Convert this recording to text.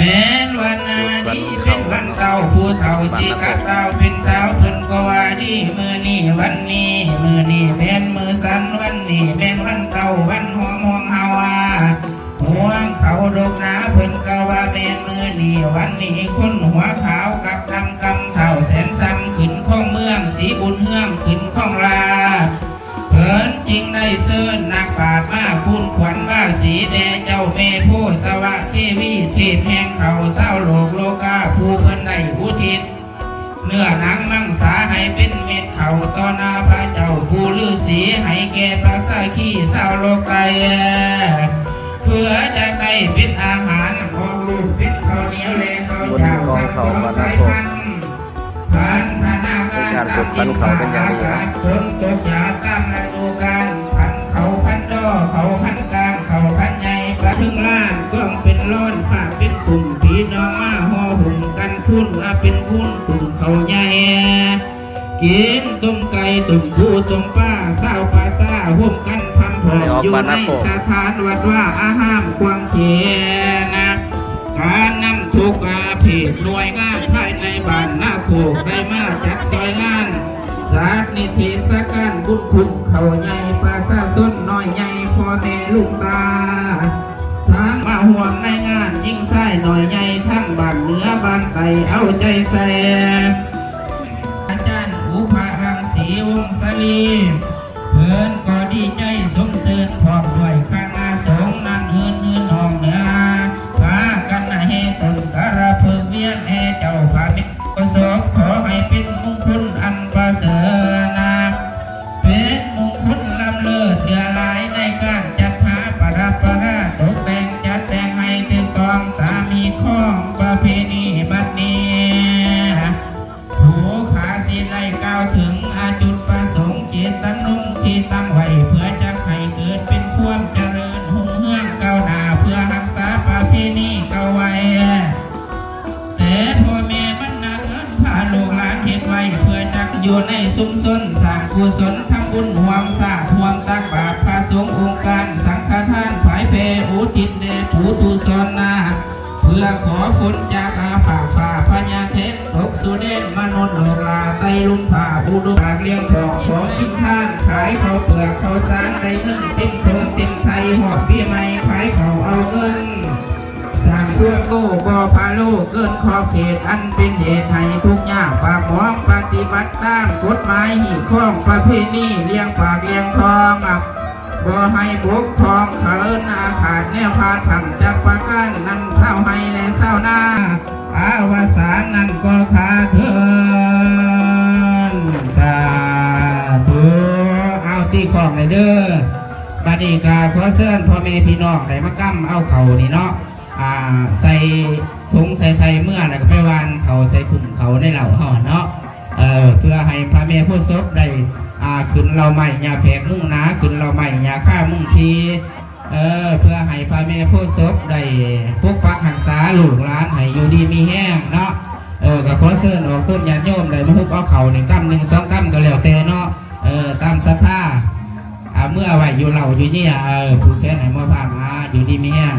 ແມ່ນວັນນານີ້ເປັນວັນເກົ່າ ຜູ້ເຖົ້າຊິກັບເກົ່າເປັນສາວ ເພິ່ນກໍວ່າດີມື້ນີ້ວັນນີ້ ມື້ນີ້ແມ່ນມື້ສັນ ວັນນີ້ແມ່ນວັນເກົ່າ ວັນຫອມຂອງເຮົາວ່າ ຫ່ວງເຂົາດົກໜາ ເພິ່ນກໍວ່າແມ່ນມື້ນີ້ວັນນີ້ ຄົນຫົວຂາວກັບນຳກຳເຖົ້າແສນຊຳ ຂຶ້ນຄອງເມືອງສີບຸນເຮືອງ ຂຶ້ນຄອງລາດ ເພິ່ນຈຶ່ງໄດ້ເຊີນນັກປາດມາຄູນຂວັນວ່າສີແດ່ເຈົ້າແມ່ໂພສະວະເທວີ ເທບແຫ່ງເຂົ້າຊາວໂລກໂລກາ ຜູ້ເພິ່ນໄດ້ອຸທິດເນື້ອໜັງມັງສາໃຫ້ເປັນເມັດເຂົ້າຕໍ່ໜ້າພະເຈົ້າປູ່ລືສີ ໃຫ້ແກ່ພະສາຄີຊາວໂລກໃຕ້ ເພື່ອຈະໄດ້ເປັນອາຫານຂອງລູກ ເປັນເຂົ້າໜຽວແລະເຂົ້າເຈົ້າທັງສອງສາຍພັນ ພັນທະນາການ ການສືບພັນເຂົ້າເປັນຢ່າງດີເນາະ ຝົນຕົກຢາຕາມລະດູການ ພັນເຂົ້າພັນດໍ ເຂົ້າພັນກາງ ເຂົ້າພັນໃຫຍ່ ປາເທິງລ້ານ ກ້ອງເປັນລ້ອນ ຝາກເປັນກຸ່ມ ພີ່ນ້ອງມາຫໍ່ຫຸ້ມກັນຄູນ ລະເປັນບຸນກຸ້ມເຂົ້າໃຫຍ່ ກິນຕົ້ມໄກ່ ຕົ້ມປູ ຕົ້ມປາ ຊາວປ່າຊາ ໂຮມກັນພຳພ້ອມ ຢູ່ໃນສະຖານວັດວາອາຮາມກວ້າງເຂດນະ ການນຳທຸກອາເພດໜ່ວຍງານພາຍໃນບ້ານນາໂຄກ ໄດ້ມາຈັດຊ່ອຍງານ ຈັດນິເທດສະການບຸນຄຸນເຂົ້າໃຫຍ່ ປະຊາຊົນນ້ອຍໃຫຍ່ ພໍ່ແມ່ລຸງຕາ ທັງມາຮ່ວມໃນງານ ຍິງຊາຍນ້ອຍໃຫຍ່ ທັງບ້ານເໜືອບ້ານໃຕ້ ເອົາໃຈໃສ່ ອາຈານອຸພະລັງສີວົງສາລີ ເພິ່ນກໍດີໃຈສົມຊື່ນ ພ້ອມດ້ວຍຄະນະສົງນັ້ນ ອື່ນໆຫ້ອງເໜືອ ພາກັນແຫ່ຕົ້ນກາລະພຶກວຽນແຫ່ເຈົ້າພະແມ່ໂພສົບ ຂໍໃຫ້ເປັນມຸງຄຸນອັນປະເສີດນະ ເປັນມຸງຄຸນລ້ຳເລີດເຫຼືອຫຼາຍ ໃນການຈັດຫາປະດັບປະດາຕົກແຕ່ງ ຈັດແຕ່ງໃຫ້ຖືກຕ້ອງຕາມຮີດຄອງປະເພນີບັດນີ້ ຜູ້ຂ້າຊິໄດ້ກ່າວເຖິງອາຈຸດປະສົງເຈດຕະນງທີ່ຕັ້ງໄວ້ ເພື່ອຈະໃຫ້ເກີດເປັນຄວາມຈະເລີນຮຸ່ງເຮືອງກ້າວໜ້າ ເພື່ອຮັກສາປະເພນີເກົ່າໄວ້ ແຕ່ພໍ່ແມ່ບັນດາເງິນພາລູກຫຼານເຮັດໄວ້ ເພື່ອຈັກຢູ່ໃນຊຸມຊົນ ສ້າງກຸສົນທຳບຸນຮ່ວມຊາດ ຮ່ວມຕັກບາດພະສົງອົງການສັງຄະທານ ຜາຍແຜ່ອຸທິດແດ່ປູ່ຕຸສອນນາ ເພື່ອຂໍຝົນຈາກອາຟ້າ ຟ້າພະຍາເທນຕົກສູ່ແດນມະນຸດໂລກລາ ໄຕ່ລຸມຟ້າອຸດົມປາກລ້ຽງທ້ອງ ຂໍກິນທານຂາຍເຂົ້າເປືອກເຂົ້າສານ ໄດ້ເງິນເຕັມຖົງເຕັມໄຖ ຮອດປີໃໝ່ຂາຍເຂົ້າເອົາເງິນ ສ້າງຕົວໂຕບໍ່ພາໂລ ເກີນຂອບເຂດ ອັນເປັນເຫດໃຫ້ທຸກຍາກປາກໝອງ ປະຕິບັດຕາມກົດໝາຍຮີດຄອງປະເພນີ ລ້ຽງປາກລ້ຽງທ້ອງ ບໍ່ໃຫ້ບົກຜ່ອງເຂີນອາຂາດແນວພາທັງຈັກປະການນັ້ນ ຊາວໄຮ່ແລະຊາວນາ ອາວະສານນັ້ນກໍຂາດເຂີນ ສາທຸ ເອົາຕີຄ້ອງໃຫ້ເດີ ບັດນີ້ກໍຂໍເຊີນພໍ່ແມ່ພີ່ນ້ອງໄດ້ມາກຳເອົາເຂົ້ານີ້ເນາະ ອ່າ ໃສ່ຖົງໃສ່ໄຖເມືອ ແລ້ວກໍໄປຫວ່ານເຂົ້າໃສ່ຄຸ້ມເຂົ້າໃນເລົ້າເຮົາຫັ້ນເນາະ ເອີ ເພື່ອໃຫ້ພະແມ່ໂພສົບໄດ້ ອ່າ ຂຶ້ນເລົ້າໄມ້ຫຍ້າແພກມຸງໜາ ຂຶ້ນເລົ້າໄມ້ຫຍ້າຄາມຸງທີ ເອີ ເພື່ອໃຫ້ພະແມ່ໂພສົບໄດ້ປົກປັກຮັກສາລູກຫຼານໃຫ້ຢູ່ດີມີແຮງເນາະ ເອີ ກໍຂໍເຊີນອອກຕົນຍາດໂຍມໄດ້ມາຮຸບເອົາເຂົ້ານີ້ກຳໜຶ່ງສອງກຳກໍແລ້ວແຕ່ເນາະ ເອີ ຕາມສັດທາ ອ່າ ເມືອໄວ້ຢູ່ເລົ້າຢູ່ເຍຍ ເອີ ຜູກແຂນໃຫ້ໝໍພາມ ອ່າ ຢູ່ດີມີແຮງ